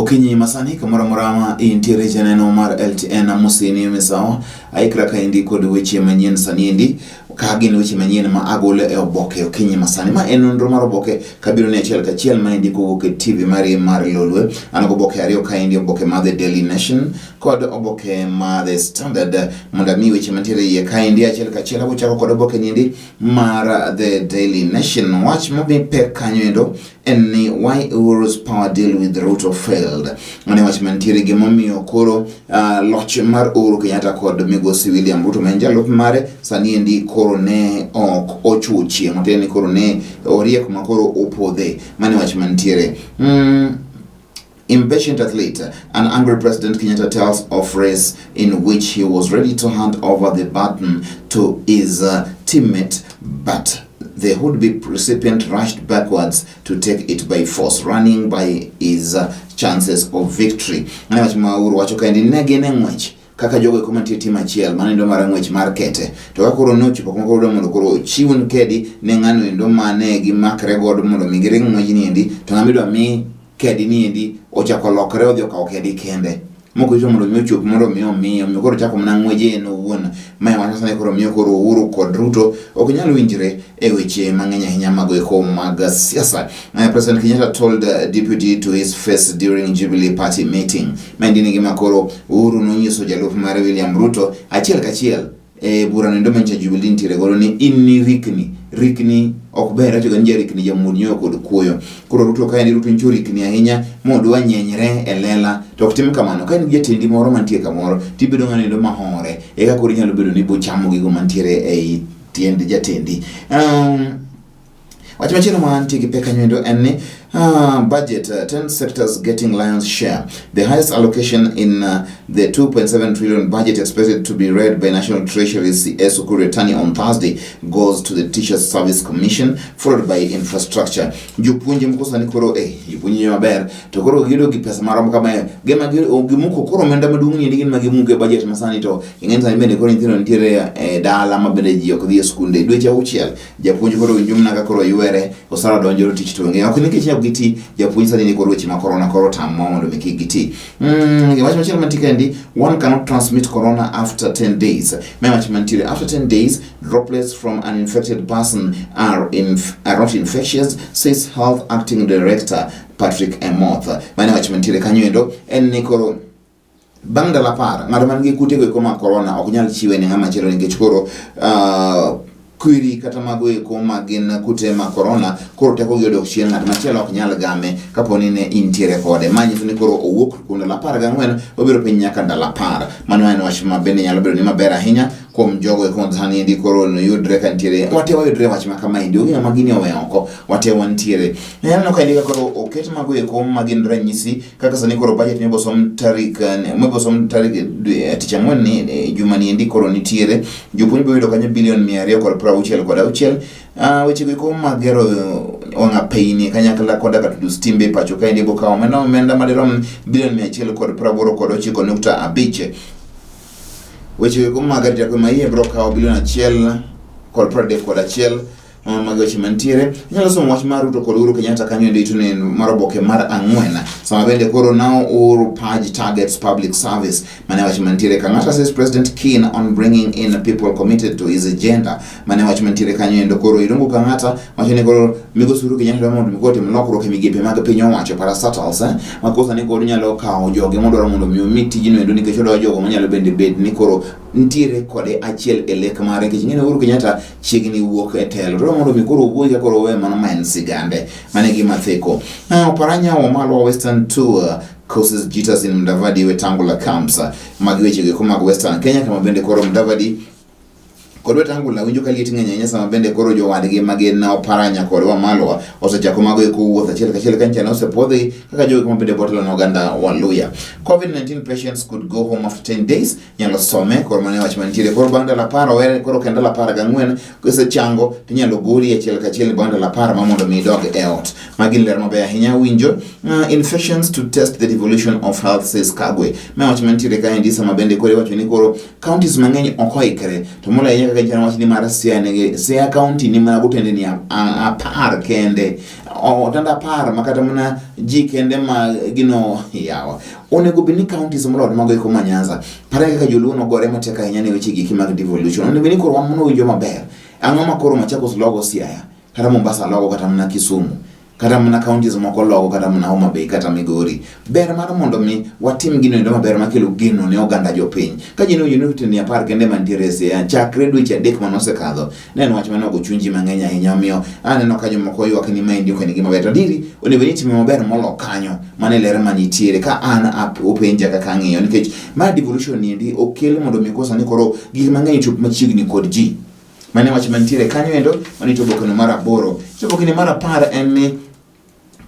Okinyi masani kamoro amora ma intiere janeno mar LTN Musini Misawa aikra kaendi kod weche manyien sani endi ka gin weche manyien ma agolo e oboke okinyi masani. Ma en nonro mar oboke kabiro ni achiel kachiel ma endi kowuok e TV mari mar Lolwe. An gi oboke ariyo kaendi, oboke mar The Daily Nation kod oboke mar The Standard mondo ami weche mantiere iye kaendi achiel kachiel. Abochako kod oboke niendi mar The Daily Nation. Wach momi pek kanyo endo en ni why Uhuru's power deal with Ruto failed. Mane wach mantiere gimomiyo koro loch mar Uhuru Kenyatta kod migosi William Ruto ma en jalup mare sani endi koro ne ok ochuchie, matiende ni koro ne oriek ma koro opodhe. Mane wach mantiere. Impatient athlete, an angry President Kenyatta tells of race in which he was ready to hand over the baton to his teammate, but the would-be recipient rushed backwards to take it by force, running by his chances of victory. Mane wach ma Uhuru wacho kaendi ne gin e ng'wech kaka jogo eko mantie tim achiel mano endo mar ng'wech mar kete to ka koro nochopo kuma koro mondo koro ochiw kedi ne ng'ano endo mane gimakre godo mondo mi giring ng'wejni endi to ng'ama idwa mi kedi ni endi ochako lokre odhi okawo kedi kende moko rito mondo mi ochop mondo mi omiye omiyo koro ochako mana ng'weje en owuon. Ma wach sani koro miyo koro Uhuru kod Ruto ok nyal winjre e weche mang'eny ahinya mago eko mag siasa. President Kenyatta told deputy to his face during Jubilee Party meeting. Ma endi ni gima koro Uhuru nonyiso jalup mare William Ruto achiel kachiel e burano endo manyicha Jubilee nitiere godo ni in ni rikni rikni ok ber acho ni jarikni jamuod nyoyo kod kuoyo. Koro Ruto ka en Ruto nyicho rikni ahinya modwa nyenyre e lela to ok tim kamano. Ka in gi jatendi moro mantie kamoro tibedo ng'ano endo mahore eka koro inyalo bedo ni bochamo gigo mantiere ei tiend jatendi. Wach machielo mantie gi pek kanyo endo en ni budget 10 sectors getting lion's share. The highest allocation in the 2.7 trillion budget expected to be read by National Treasury CS Ukur Yatani on Thursday goes to the Teachers Service Commission, followed by infrastructure. Jopuonje moko sani koro jopuonje maber to koro giyudo gi pesa marom kama gima gimuko koro omenda maduong' ni gin ma gimuko e budget masani to ing'eni sani bende koro nyithindo nitiere e dala ma bende ji ok dhi e skunde dweche auchiel. Japuonj koro winjo mana ka koro ywere osara donjo to tich to onge ok nikech ok giti japuonj sani ni koro weche ma corona koro tamo mondo mi kik giti. Wach machielo mantie kaendi, one cannot transmit corona after 10 days. Ma wach mantiere after 10 days droplets from an infected person are not infectious, says health acting director Patrick Emoth. Mane wach mantiere kanyo endo en ni koro bang' ndalo 10 ng'ato man gi kutego eko mag corona ok nyal chiwe ne ng'ama chielo nikech koro kwiri kata mago eko ma gin kute mag corona koro tekogi odok chien, ng'at machielo ok nyal game kapo ni ne intiere kode. Ma nyiso ni koro owuok kuom ndalo 14 obiro piny nyaka ndalo 10. Mano en wach ma bende nyalo bedo ni maber ahinya kuom jogo eko ma sani endi koro noyudre ka nitiere wate wayudre wach ma kama endi onge ng'ama gini owe oko wate wantiere. Aneno ka endi ka koro oket mago eko ma gin ranyisi kaka sani koro budget mibosom tarik mibosom tarik tich ang'wen ni juma ni endi koro nitiere jopuonj biro yudo kanyo bilion 266. Weche go eko mag gero wang' apeyni kanyakla koda ka tudo stimbe e pacho kaendi bokawo omenda madirom bilion 189.5. Weche go eko mag arita kwe maiye biro kawo bilion 131. Mago weche mantiere. Inyalo somo wach mar Ruto kod Uhuru Kenyatta kanyo endi to ne mar oboke mar 4 sama bende koro now Uhuru purge targets public service. Mane wach mantiere. Kang'ata says president keen on bringing in people committed to his agenda. Mane wach mantiere kanyo endo koro Irungu Kang'ata wacho ni koro migosi Uhuru Kenyatta dwa mondo mi otim lokruok e migepe mag piny owacho parastatals makosa ni koro nyalo kawo joge modwaro mondo mi omi tijno endo nikech odwa jogo manyalo bende bed ni koro nitiere kode achiel e lek mare nikech ing'e ni Uhuru Kenyatta chiegni wuok e telo to mondo mi koro owuoyi ka koro owe mano ma en sigande. Mano e gima theko. Oparanya Wamalwa Western Tour causes jitters in Mudavadi Wetangula camps. Magi weche go mag Western Kenya kama bende koro Mudavadi kod Wetangula winjo ka liet ng'eny ahinya sama bende koro jowadgi ma gin Oparanya kod Wamalwa osechako mago eko wuoth achiel kachiel ka nyicha ne osepuodhi kaka jogo ma bende botelo ne oganda Waluya. COVID-19 patients could go home after 10 days. Nyalo some koro mano e wach mantiere. Koro bang' ndalo 10 owere koro kendo ndalo 14 kisechango tinyalo goli achiel kachiel bang' ndalo 10 ma mondo mi idog e ot. Magi ler maber ahinya winjo. Infections to test the devolution of health, says Kagwe. Ma wach mantiere kaendi sama bende koro iwacho ni koro counties mang'eny ok oikre to moloyo ahinya kaka chano wach ni mar Siaya nigi Siaya County ni mana gotende ni 10 kende, otanda 10 ma kata mana ji kende ma gino yawa. Onego bed ni counties moloyo mago eko ma Nyanza, pare kaka joluo nogore matek ahinya ne weche giki mag devolution. Onego bed ni koro wan mondo winjo maber. Ang'o ma koro Machakos logo Siaya, kata Mombasa logo, kata mana Kisumu, kata mana counties moko logo, kata mana Homa Bay, kata Migori? Ber mar mondo mi watim gino endo maber makelo geno ne oganda jopiny. Ka ji nowinjo ni otendni 10 kende mantiere e Siaya chakre dweche 3 manosekadho, ne en wach mane ogo chuny ji mang'eny ahinya. Omiyo aneno ka jomoko ywak ni maendi ok en gima ber. To adieri onego bed ni itime maber molo kanyo. Mano e ler manitiere ka an openja kaka ang'iyo, nikech ma devolution ni endi okel mondo mi kosa ni koro gik mang'eny ochop machiegni kod ji. Mano e wach mantiere kanyo endo manito obokeno mar 8. To obokeno mar 10 en ni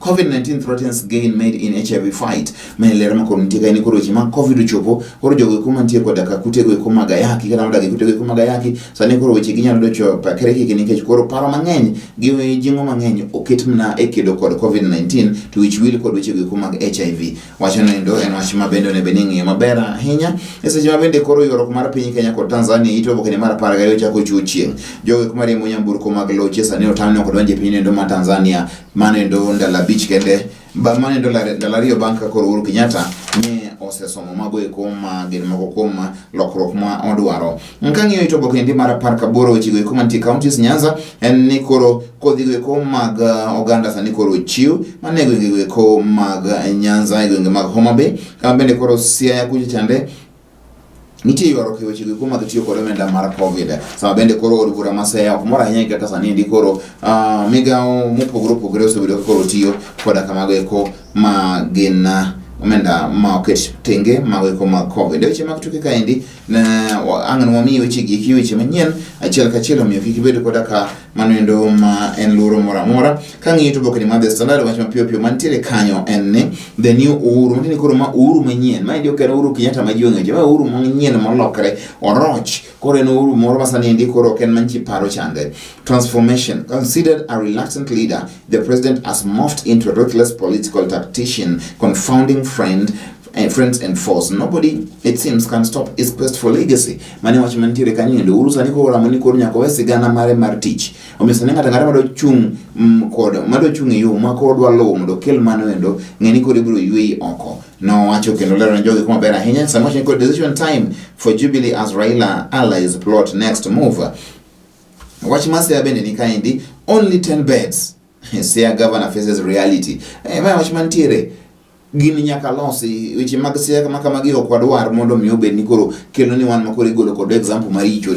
COVID-19 threatens gain made in HIV fight. Mane ler ma koro nitie ka ni koro weche mag COVID ochopo, koro jogo eko mantie koda ka kutego eko mag ayaki kata modak e kutego eko mag ayaki, sani koro weche ginyalo docho pakre kiki nikech koro paro mang'eny gi jing'o mang'eny oket mana e kedo kod COVID-19 to wich wil kod weche go eko mag HIV. Wachno endo en wach ma bende onego bed ni ing'iyo maber ahinya. E seche ma bende koro ywaruok mar piny Kenya kod Tanzania ito oboke mar 12 chako chiwo chieng'. Jogo eko mariembo nyamburko mag loche sani otamni ok donj e piny endo mar Tanzania. Mano endo ndalo 5 kende, mano endo ndalo 2 bang' ka koro Uhuru Kenyatta ne osesomo mago eko ma gin moko kuom lokruok ma odwaro. Kang'iyo ito oboke endi mar 18, weche go eko mantie counties Nyanza en ni koro kodhi go eko mag oganda sani koro ochiw mane e gwenge go eko mag Nyanza, e gwenge mag Homa Bay, kama bende koro Siaya kucha chande nitie ywaruok e weche go eko mag tiyo kod omenda mar COVID. Sama bende koro od bura ma Siaya ok mor ahinya gi kaka sani endi koro migawo mopogore opogore osebedo ka koro tiyo koda kamago eko ma gin omenda ma oket tenge mago eko mag COVID. E weche mag tuke kaendi ang' nwamiyi weche gi eki, weche manyien achiel kachiel, omiyo kik ibed koda ka mano endo ma en luoro moro amora. Kang'iyo to oboke ni mar The Standard, wach mapiyo piyo mantiere kanyo en ni the new Uhuru, matiende koro ma Uhuru manyien, ma endi ok en Uhuru Kenyatta ma ji ong'eyo, ma Uhuru manyien molokre oroch, koro en Uhuru moro ma sani endi koro ok en manchi paro chande. Transformation. Considered a reluctant leader, the president has morphed into a ruthless political tactician, confounding friends and foes. Nobody, it seems, can stop his quest for legacy. Mane wach mantiere kanyo endo. Uhuru sani koro oramo ni koro nyaka owe sigana mare mar tich. Omiyo sani ng'ato ang'ata madwa chung' kod madwa chung' e yo ma koro dwa luwo mondo okel mano endo, ng'e ni koro ibiro yweyi oko. Nowacho kendo lero ne jogi kuma ber ahinya. Sama wacho ni koro decision time for Jubilee as Raila allies plot next move. Wach mar Siaya bende ni kaendi, only 10 beds. Siaya governor faces reality. Ma wach mantiere gini nyaka losi weche mag siasa ma kamagi ok wadwar mondo mi obed ni koro kelo ni wan ma koro igolo kod example maricho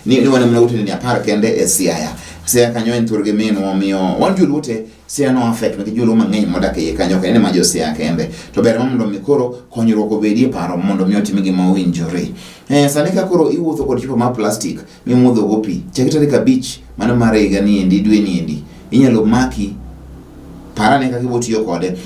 ni wan mana utende ni 10 kende e Siaya. Siaya kanyo en thurgi minwa, omiyo wan joluo te Siaya no affect nikech joluo mang'eny modak e iye kanyo ok en ma jo Siaya kende. To ber ma mondo mi koro konyruok obedie paro mondo mi otim gima owinjore. Sani ka koro iwuotho kod chupa mar plastic mimodho go pi, chakre tarik 5 mano mar higa ni endi, dwe ni endi, inyalo maki. Parane kaka ibo tiyo kode.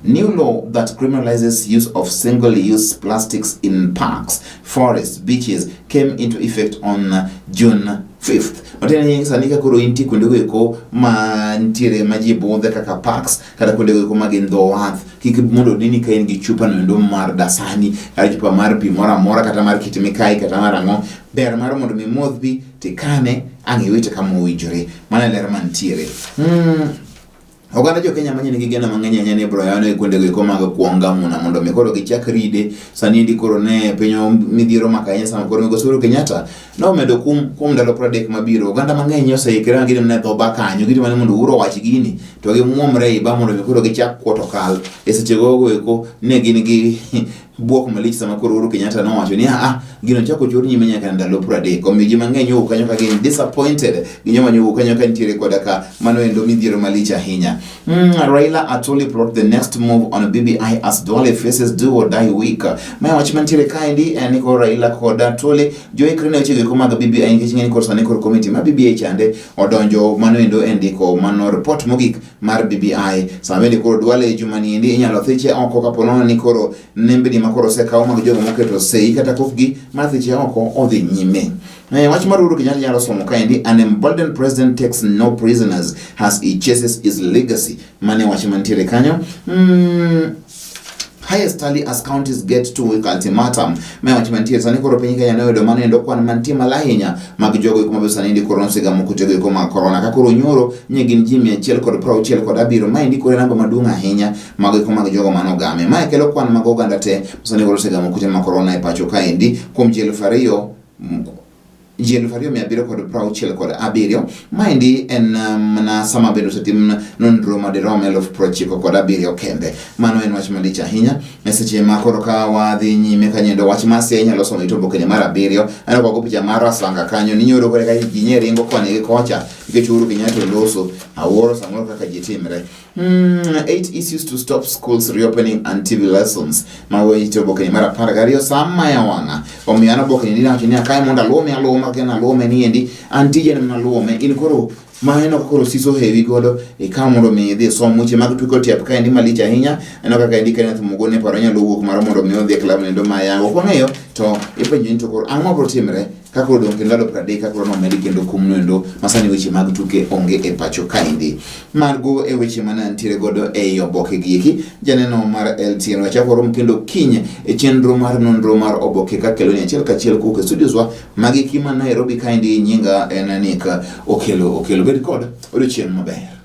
New law that criminalizes use of single-use plastics in parks, forests, beaches came into effect on June 5th. Matiende ni sani ka koro intie kuondego eko ma nitiere ma ji budhe kaka parks kata kuondego eko ma gin dho wath, kik mondo nini ka in gi chupa no endo mar dasani kata chupa mar pi moro amora kata mar kit mikayi kata mar ang'o, ber mar mondo mi imodh pi tikane ang' iwite kama owinjore. Mano e ler mantiere. Oganda jo Kenya manye nigi geno mang'eny ahinya ni ibiro yawnegi kuondego eko mag kuonga muna mondo mi koro gichak ride. Sani endi koro ne piny midhiero omako ahinya sama koro migosi Uhuru Kenyatta nomedo kum kuom ndalo 30 mabiro. Oganda mang'eny oseikre ma gin mana e dho bar kanyo, girito mana mondo Uhuru owach gini to gimuomre ei bar mondo mi koro gichak kuoto kal. E seche gogo eko ne gin gi bwok malich sama koro Uhuru Kenyatta nowacho ni a gino chako chor nyime nyaka ndalo 30. Omiyo ji mang'eny owuok kanyo ka gin disappointed gi joma owuok kanyo ka nitiere koda ka mano endo midhiero malich ahinya. Raila Atwoli plot the next move on BBI as Duale faces do or die week. Mae wach mantiere kaendi en ni koro Raila kod Atwoli joikre ne wechego eko mag BBI nikech ing'e ni koro sani koro komiti mar BBI chande odonjo mano endo e ndiko mano report mogik mar BBI. Sama bende koro Duale juma ni endi inyalo thiche oko kapo nono ni koro nembni ma koro osekaw mag jogo moketo sei kata kokgi mar thiche oko odhi nyime. Wach mar Uhuru Kenyatta nyalo somo kaendi, an emboldened president takes no prisoners as he chases his legacy. Mane wach mantiere kanyo. Highest tally as counties get to week ultimatum. Mae wach mantie sani koro piny Kenya noyudo mano endo kwan mantie malo ahinya mag jogo eko mabe sani ndi koro nosegamo kutego eko mag korona. Ka koro nyoro nye gin ji 167. Maendi koro e namba maduong' ahinya mago eko mag jogo mane ogame. Mae kelo kwan mag oganda te masani koro osegamo kute mag korona e pacho kaendi kuom ji 2000 ji 2767. Maendi en mana sama bende osetim nonro madirom 97,000 kende. Mano en wach malich ahinya e seche ma koro ka wadhi nyime kanyendo wach ma siaya inyalo somo ito oboke mar 7. Aneno ka go picha mar Rasanga kanyo ni nyoro kore ka ji nye ringo koni gi kocha nikech Uhuru Kenyatta oloso. Awuoro samoro kaka ji timre. 8 issues to stop schools reopening and TV lessons. Mago ito oboke mar 12 sama ya wang'a. Omiyo an oboke ni nawacho ni akae mondo aluome aluoma kendo aluome ni endi an tije en mana luome in koro ma aneno ka koro siso hewi godo ikaw mondo mi idhi isom weche mag tuke otiap kaendi malich ahinya. Aneno kaka endi Kenneth Mugune paro nyalo wuok maro mondo mi odhi e klab nendo ma Yanga. Ok wang'eyo to ipenjo ni to koro ang'o mabiro timre ka koro odong' kendo ndalo 30 ka koro nomedi kendo kumno endo masani weche mag tuke onge e pacho kaendi. Mago e weche mane antiere godo ei oboke gi eki. Janeno mar LTN wachako warom kendo kiny e chenro mar nonro mar oboke kakelo ni achiel kachiel kowuok e studios wa magi eki ma Nairobi kaendi. Nyinga en Nick Okelo. Okelo, bed kod odiochieng' maber.